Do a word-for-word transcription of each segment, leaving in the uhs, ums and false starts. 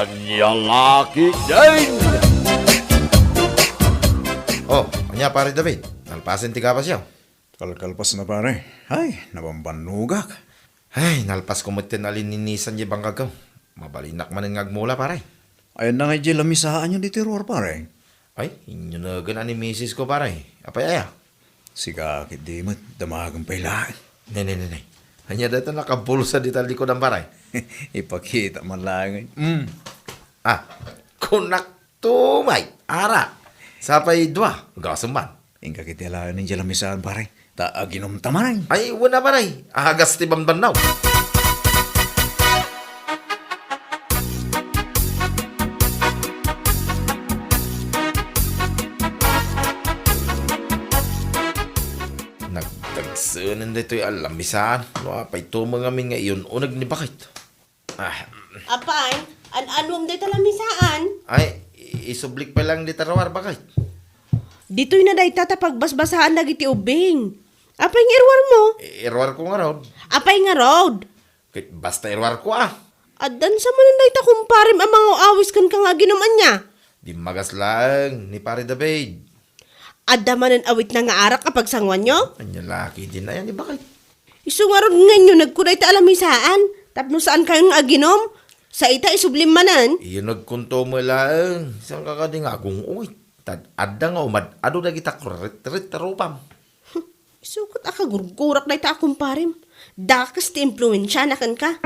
Ania la ketdin? Oh, ania, Pare David? Nalpasen ti gabasyo? Kalkalpas na, pare. Ay, nabambannogak. Ay, nalpasko met ti nalininisan ti bangkagko. Mabalinak manen nga agmula, pare. Ayanna ngay diay lamisaanyo ditoy ruar, pare? Ay, inyunegen a ni misis ko, pare. Apay aya? Sika ketdi met, damagen pay laeng. Ne, ne, ne, ne. Ania dayta nakabulsa dita likudan, pare? Ipakita man laeng. Mm. Ah, kunak to, may. Ara. Sapay dua. Gasem man. Inka ketdi laeng diay lamisaan, pare. Ta aginumta manen. Ay, wen a, pare. Agas ti bambannaw. Nagdagsenen daytoy a lamisaan. No, apay to ngamin nga iyun-uneg ni Bakit? Ah. Apay, an-anuem dayta lamisaan? Ay, i-, isublik pay laeng dita ruar, Bakit? Ditoy na dayta ta pagbasbasaan dagiti ubbing. Apay nga iruarmo? I-, iruarko ngarud. Apay ngarud? Ket basta iruarko, ah. Addan sa manen dayta kumparem a mangaw-awis kenka nga aginum, ania? Dimmagas laeng ni Pare David. Adda manen awitna nga arak a pagsanguanyo? Ania la ketdin aya ni Bakit? Isu ngarud nga inyunegko dayta a lamisaan, tapno saankayon nga aginum, sa ita isublim manen. Iyunegkonto met laeng, saanka kadi nga agung-ungit? Tad-, adda nga umad-adu dagita kuritrit a rupam. Isu ket a kagurgurak dayta a kumparem. Dakes ti impluensiana kenka.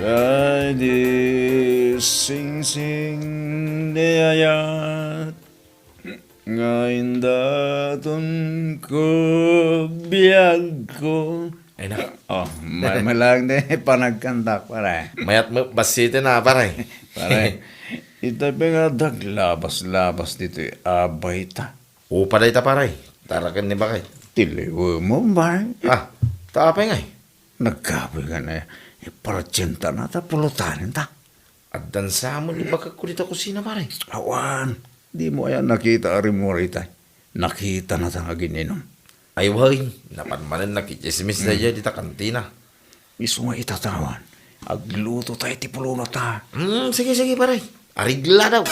Ay, di singsing, di ayat. Nga indaton ko biagko. Ay, na. Oh, ma-, malang di panagkantak, pare. Mayat mo, basiten na, pare. Pare, ita pay nga daglabas-labas ditoy a bayta. Upa dayta, pare. Taraken ni Bakit. Tiliwem mo, pare. Ah, ta apay ngay? Nagkapoy ka na, ipartienta na ta, pulutanen ta. Addan sa met ni baketko dita kusina, pare. Awan, di mo aya nakita a rimmuar itay? Nakita na ta nga agin-inum. Ay, wen, napan manen nakitsismis daydiay dita kantina. Isu nga ita ta awan. Agluto tayo ti pulona ta. Hmm, sige, sige, pare. Arigla daw.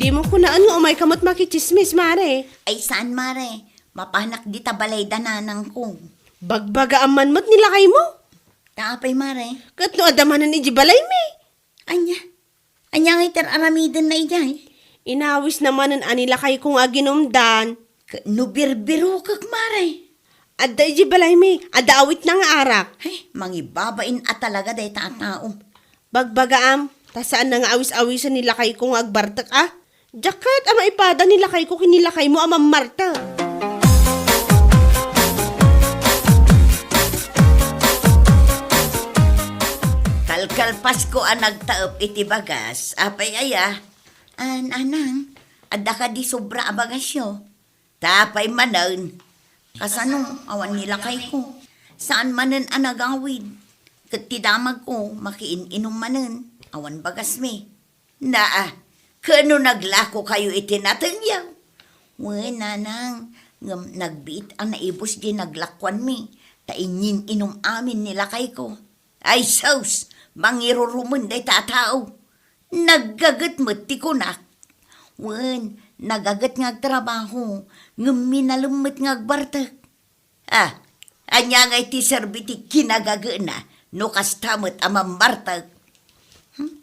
Di mo kunaan nga umay ka met makitsismis, mare. Ay, saan, mare? Mapanak dita balay da nanangko. Bagbagaam man met ni lakaymo. Ta apay, mare? Ket no adda manen idiay balaymi? Ania? Ania ngay ti ar-aramidenna idiay? Inawisna manen a ni lakayko nga aginumdan. Ket no birbirokek, mare? Adda idiay balaymi, adda awitna nga arak. Ay, mangibabain a talaga dayta a tao. Bagbagaam, ta saanna nga awis-awisen ni lakayko nga agbartek a. Diak kayat a maipada ni lakayko ken ni lakaymo a mammartek. Kalkalpasko a nagtaep iti bagas, apay aya? Ah, nanang, adda kadi sobra a bagasyo? Ta apay manen? Kasano, awan ni lakayko. Saan manen a nagawid. Ket ti damagko, makiin-inum manen. Awan bagasmi. Naa, ket no naglakokayo iti natengyo? Wen, nanang, ngem nagbiit a naibus diay naglakuanmi, ta inyin-inum amin ni lakayko. Ay sus, mangirurumen dayta a tao. Naggaget met ti kunak. Wen, nagaget nga agtrabaho, ngem minalem met nga agbartek. Ah, ania ngay ti serbi ti kinagagena no kasta met a mammartek? Hmm?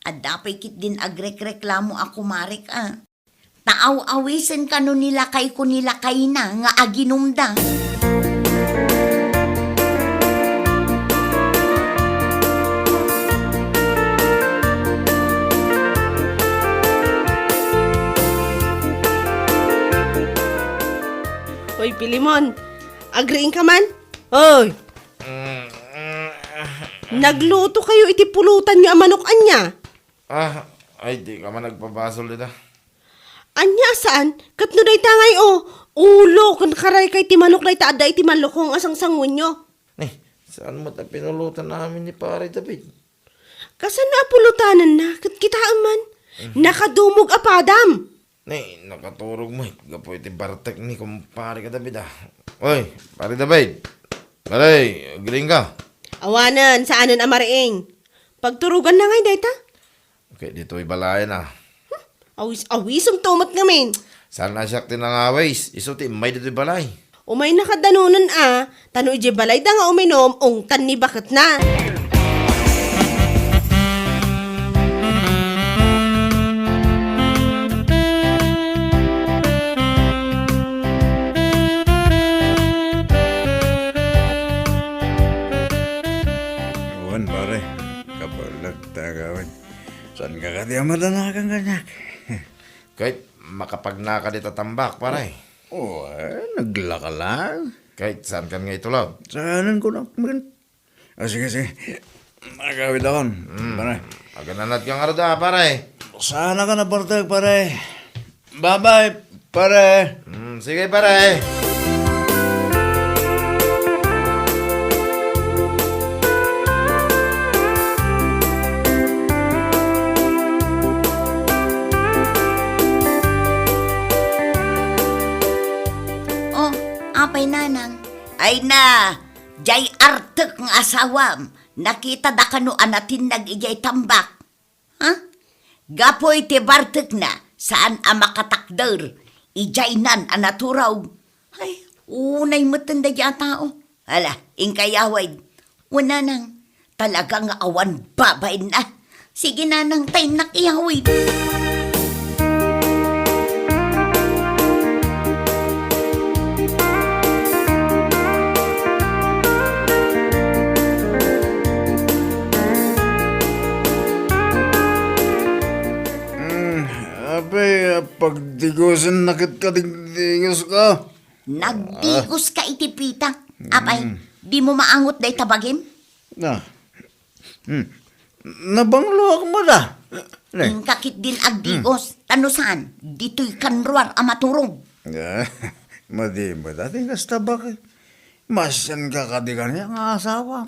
Adda pay ketdin agrekreklamo a kumarek a. Ta aw-awisen kano ni lakayko ni lakayna nga aginumda. Oy, Pilimon, agriing ka man? Oy! Nagluto kayo iti pulutanyo a manok, ania? Ah, ay, di ka man nagpabasol dita. Ania a saan? Ket no dayta ngay, o, ulo ken karayka iti manok dayta adda iti malukong a sangsanguenyo. Eh, saan met a pinulotan amin ni Pare David? Kasano a pulotanenna? Ket kitaem man, nakadumog a padam. Ni, nakaturog met gapu iti bartek ni kumpare ka David, ah. Oy, Pare David. Balay, agriing ka. Awanen, saanen a mariing. Pagturoganna ngay dayta? Okay, ditoy balayen, ah. Awis-awisem to met ngamin. Saan a siak ti nangawis? Isu ti immay ditoy balay. Umayna kadda nunen a, ta no idiay balayda nga uminom, ungtan ni baketna. Wen, pare, kabaelek ta agawid. Saan ka kadi a madanagan kaniak? Ket makapagnaka dita tambak, pare. Oh, eh, naglaka lang. Ket saan kan nga itulog? Saanen ko na, men. Ah, sige, sige. Agawid akon, pare. Agananad ka nga ruda, pare. Saan ka na, parte, pare? Bye-bye, pare. Mm, sige, pare. Oh, apay, nanang? Ay na, jay artek nga asawam, nakitada kano a natinnag idiay tambak? Ha? Gapu iti bartekna, saan a makatakder, ijaynan a naturog. Ay, unay metten daydi a tao. Ala, inka iyawid. Wen, nanang, talaga nga awan babainna. Sige, nanang, ta innak iyawid. Mm, apay, pagdigusen na ket kadigdigos ka? Nagdigos ka iti pitak. Apay, dimo maangot dayta bagim? Na. Hmm. Nabangloak met a. Ne. Inka ketdin agdigos. Ta no saan, ditoy kan ruar a maturog. Ah, madi met a ti kasta, bakit? Masanka kadi kaniak nga asawa.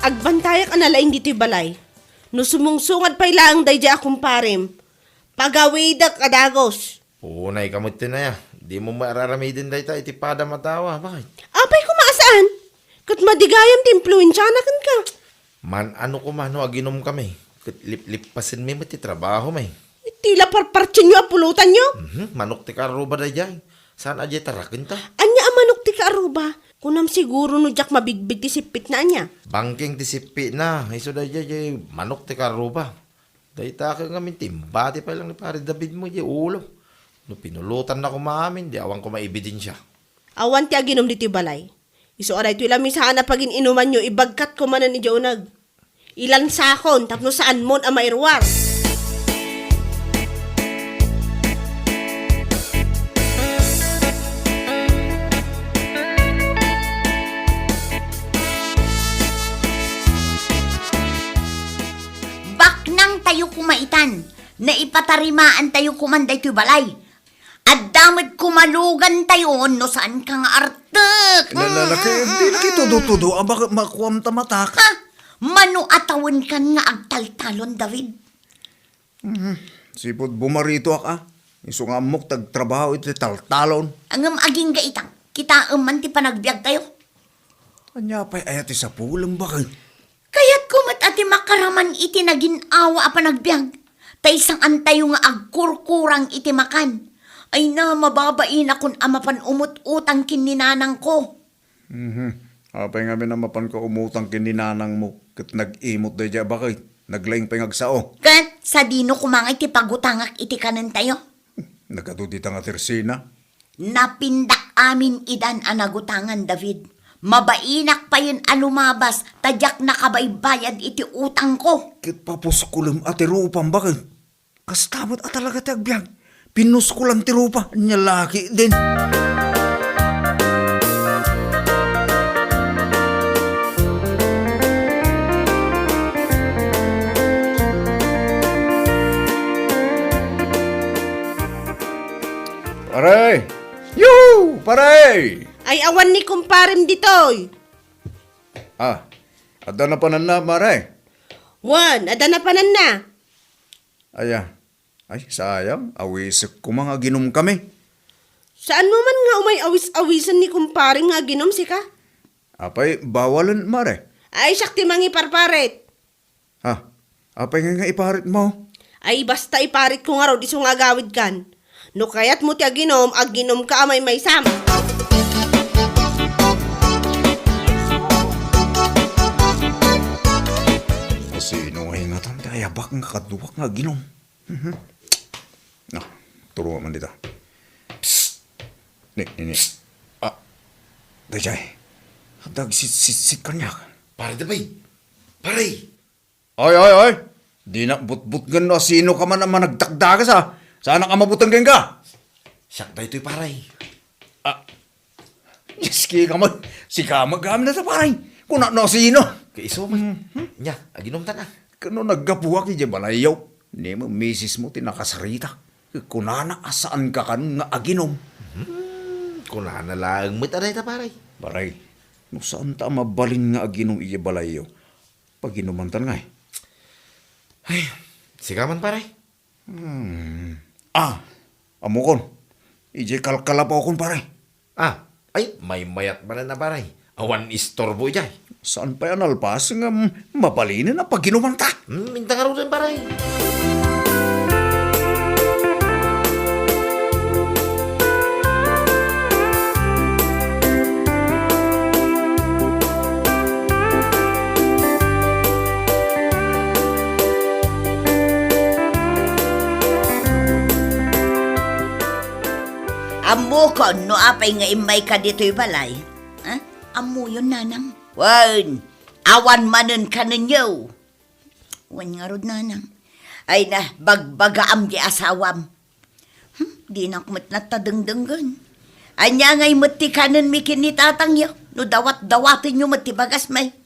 Agbantayak a nalaing ditoy balay. No sumungsungad pay laeng daydiay a kumparem, pagawidek a dagus. Unay ka met ti naya. Dimo met araramiden dayta iti padam a tao, a, bakit? Apay koma a saan? Ket madi gayam ti impluensiana kenka. Man-ano koma no aginom kami, ket liplippasenmi met ti trabahomi. Iti la parpartienyo a pulotanyo? Mhm, manok ti kaaruba daydiay. Saan a diay tarakenta? Ania a manok ti kaaruba? Kunam siguro no diak mabigbig ti sippitna, ania? Bangking ti sippitna, isu daydiay, diay manok ti kaaruba. Dayta ket ngamin ti imbati pay lang ni Pare David mo, diay ulo. No pinulotanna koma amin, di awan koma ebidensia. Awan ti aginom ditoy balay. Isu a daytoy la met saan a pagin-inumanyo, ibagkatko manen idiay uneg. Ilansakon tapno saanmon a mairuar. Baknangtayo koma itan. Naipatarimaantayo koman daytoy balay. Adda met koma lugantayo no saanka nga artek. La, la, la, kay di na kay tudo-tudo a bak-, makuam ta matak. Ha? Mano a tawenkan nga agtaltalon, David? Mhm. Sipud bumaritoak, a. Isu nga ammok ti agtrabaho iti taltalon. Ngem agingga ita, kitaem man ti panagbiagtayo. Ania pay aya ti sapulem, baket? Kayatko met a ti makaraman iti nagin-awa a panagbiag, ta saantayo nga agkurkurang iti makan. Ay na, mababainakon a mapan umut-utang ken ni nanangko. Mhm. Apay ngamin a mapanka umutang ken ni nanangmo ket nag-imot daydiay a baket, naglaing pay nga agsao? Ket sadino koma nga iti pagutangak iti kanentayo? Nagadu dita nga tersina. Napindak amin idan a nagutangan, David. Mabainak payen a lumabas ta diak nakabaybayad iti utangko. Ket papuskolem a ti rupam, baket. Kasta met a talaga ti agbiag. Pinuskolan ti rupa, nia la ketdin. Pare! Yoo! Pare! Ay, awan ni kumparem ditoy. Ah, adda napananna, mare? Wen, adda napananna. Aya. Ay, sayang, awisek koma nga aginom kami. Saanmo man nga umay awis-awisen ni kumparem nga aginom, sika? Apay, bawalen, mare? Ay, siak ti mangiparparit. Ha? Apay nga, nga iparitmo? Ay, basta iparitko ngarud isu nga agawidkan. No kayatmo ti aginom, aginomka a maymaysam. Sino nga ingatan ti ayabak nga kaduak nga aginom? Mhm. Ah, turuan man dita. Psst! Ni, ni, ni. Ah, dayjay. Dagsitsitsit kaniak. Pare, dapay. Pare! Oy, oy, oy! Dinak butbutngen no sino ka man a managdakdagas, a. Saanak a mabuteng kenka. Siak daytoy, pare. Ah, Diyos ki ka man, sika met gayam dayta, pare. Kuna no sino. Kaiso man. Mhm. Nia, aginomtan a. Ken no naggapuak idiay balayyo, ni mo misismo ti nakasarita. Kunana a saanka kanon nga aginom. Hmm, kunana laeng met a dayta, pare. Pare, no saanta a mabalin nga aginom idiay balayyo, paginumantan ngay. Ay, sika man, pare. Hmm. Ah, ammokon. Idiay kalkalapawkon, pare. Ah, ay, maymayat manen a, pare. Awan istorbo idiay. Saan pay a nalpas ngem mabalinen a paginumanta? Hmm, inta ngaruden, pare. Ammokon no apay nga immayka ditoy balay. Ha? Ammoyon, nanang? Wen, awan manen kanenyo. Wen ngarud, nanang. Ay na, bagbagaam di asawam. Hmm, dinak met natadengdenggen. Ania ngay met ti kanenmi ken ni tatangyo, no dawat-dawatenyo met ti bagasmi?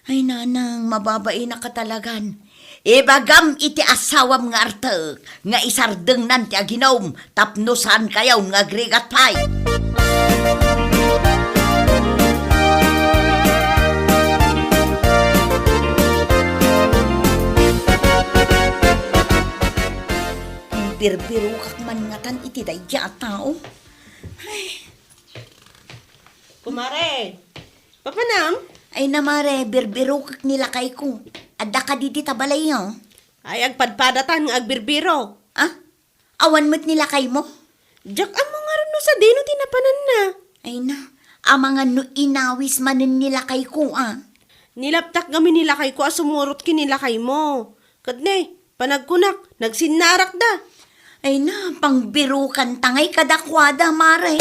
Ay, nanang, mababainak a talagan. Ibagam iti asawam nga artek nga isardengnan ti aginom tapno saankayon nga agrigat pay. Birbirokak man ngatan iti daydiay a tao. Ay. Kumare, papanam? Ay na, mare, birbirokak ni lakayko. Adda kadi dita balayyo? Ay, agpadpadatan nga agbirbiro. Ah? Awan met ni lakaymo? Diak ammo ngarud no sadino ti napananna. Ay na, amangan no inawis manen ni lakayko, a. Nilabtak ngamin ni lakayko a sumurot ken ni lakaymo. Ket ne, panagkunak, nagsinnarakda. Ay na, pangbirokanta ngay kadakuada, mare.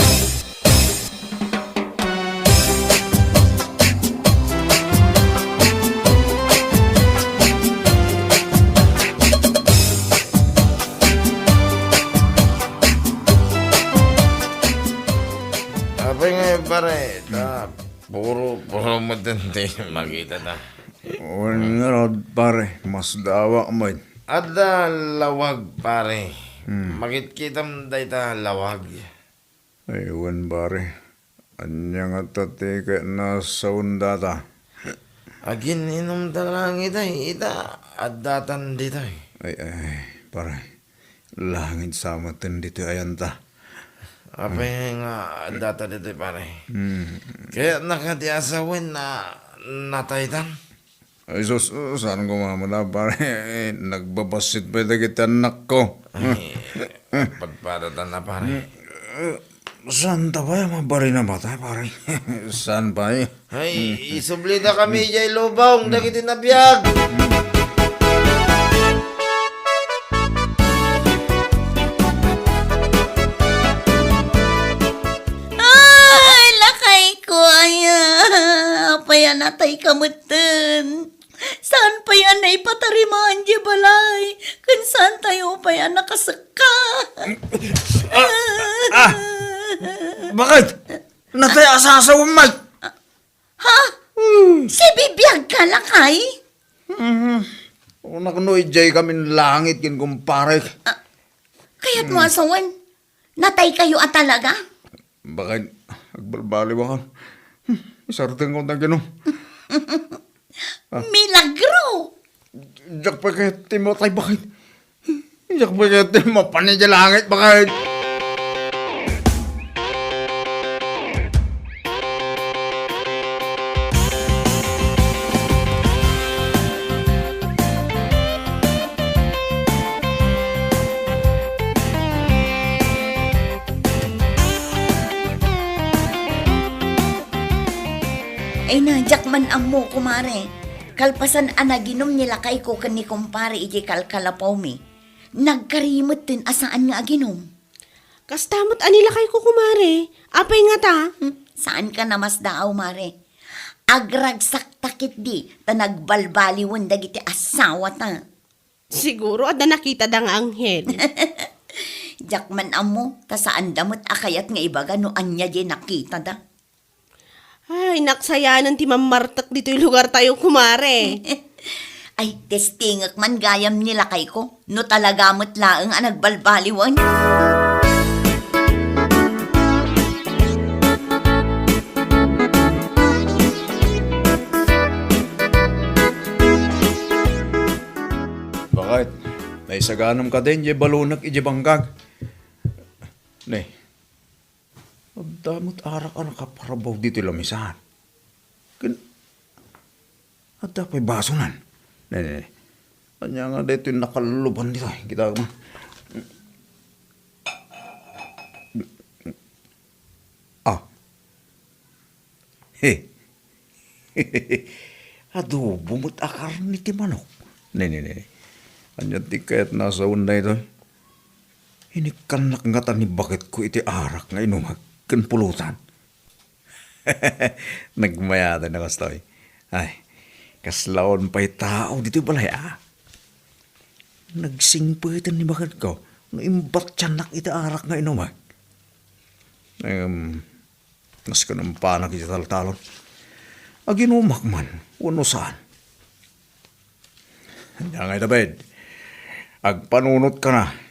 Apay nga, pare, ta puro, puro met ti makitata. Wen ngarud, pare, masdawak met. Adda lawag, pare. Hmm. Makitkitam dayta lawag. Ay, wen, pare. Ania ngata ti kayatna a sawen data? Agin-inumta laeng itay, ita, addatan ditoy. Ay, ay, pare. Langit sa meten ditoy ayanta. Apay nga addata ditoy, pare? Hmm. Kayatna kadi a sawen a nataytan? Ay, sus, saan ko mamala, pare? Nagbabassit pay dagiti annakko. Ay, padpadatan a, pare. Eh, saan ta pay a mabalin a matay, pare? Saan pay? Ay, isublida kami idiay lubong dagiti nabiag. Ay, lakayko, aya. Apay a natayka metten? Saan pay a naipatarimaan diay balay? Ken saantayo pay a nakasekka? Ah! Ah! Bakit? Natay a sasawem met? Ha? Hmm. Sibibiagka, lakay? Hmm. Unak no idiay kamin langit ken kumparek. Ah, kayatmo a sawen, nataykayo a talaga? Bakit? Agbalbaliw a kan. Hmm, isardengko ta Ginoo. Ah. Milagro! Diak pay kayat ti matay, bakit? Diak pay kayat ti mapan idiay langit, bakit? Ay na, diak man ammo, kumare. Kalpasan a naginom ni lakayko ken ni kumpare idiay kalkalapawmi, nagkari metten a saan nga aginom. Kasta met a ni lakayko, kumare. Apay ngata? Hmm, saanka a masdaaw, mare. Agragsakta ketdi ta nagbalbaliwen dagiti asawata. Siguro adda nakitada nga anghel. Diak man ammo, ta saanda met a kayat nga ibaga no ania diay nakitada. Ay, naksayanen ti mammartek ditoy lugartayo, kumare. Ay, testingek man gayam ni lakayko, no talaga met laeng a nagbalbaliwen. Bakit? Naisaganam kadin diay balonek idiay bangkag? Ne, adda met arak a nakaparbaw ditoy lamisaan. Ken adda pay basonan. Ne, ne, ne. Ania nga daytoy nakalluban ditoy? Kita mo. Ah. He. Adobo met a karne ti manok. Ne, ne, ne. Ania ti kayat a sawen daytoy? Inikkannak ngata ni baketko iti arak nga inumek ken pulotan. Nagmayat a kastoy. Ay, kasla awan pay tao ditoy balay, a? Nagsingpeten ni baketko no imbattiannak iti arak nga inumek. Em, Nasken impanak iti taltalon. Aginumak man, wenno saan. Ania ngay, David, agpanunotkana.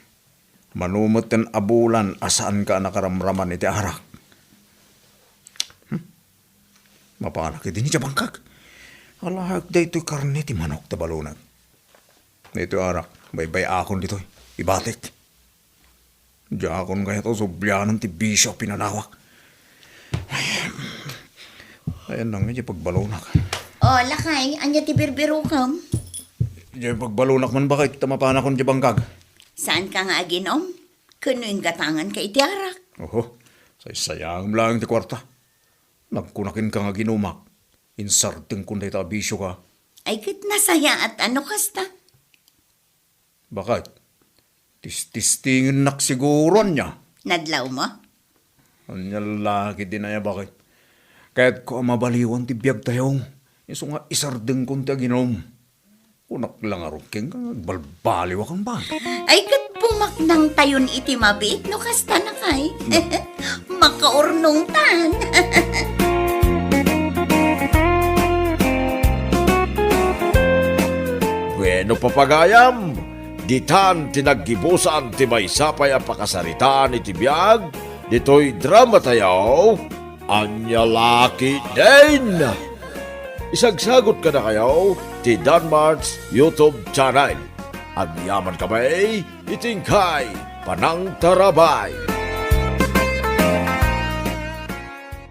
Mano metten a bulan a saanka a nakaramraman iti arak? Hmm? Mapanak idi idiay bangkag. Alaek daytoy karne ti manok ta balonek. Daytoy arak, baybay-akon ditoy. Ibatik. Diakon kayat a sublianan ti bisio a pinanawak. Ay, ayanna nga diay pagbalonak. O, lakay, ania ti birbirokem? Diay pagbalonak man bakit ta mapanakon diay bangkag. Saanka nga aginom? Ken no inggatanganka iti arak? Oho, saysayangem laeng ti kuarta. Nagkuna kenka nga aginumak. Insardengkon dayta a bisioka. Ay, ket nasayaat a no kasta. Bakit? Tististingennak siguro, ania? Nadlawmo? Ania la ketdin aya, bakit? Kayatko a mabaliwan ti biagtayo. Isu nga isardengkon ti aginom. Kunak la ngarud kenka nga agbalbaliw a kan ba? Ay, ket pumaknangtayon iti mabiit no kasta, lakay. Makaurnongtan. Bueno, papagayam, ditan ti naggibusan ti maysa pay a pakasaritaan iti biag ditoy dramatayo, Ania la ketdin. Isagsagot kadakayo ti Danmart's YouTube channel. Agyaman kami iti inkay panangtarabay.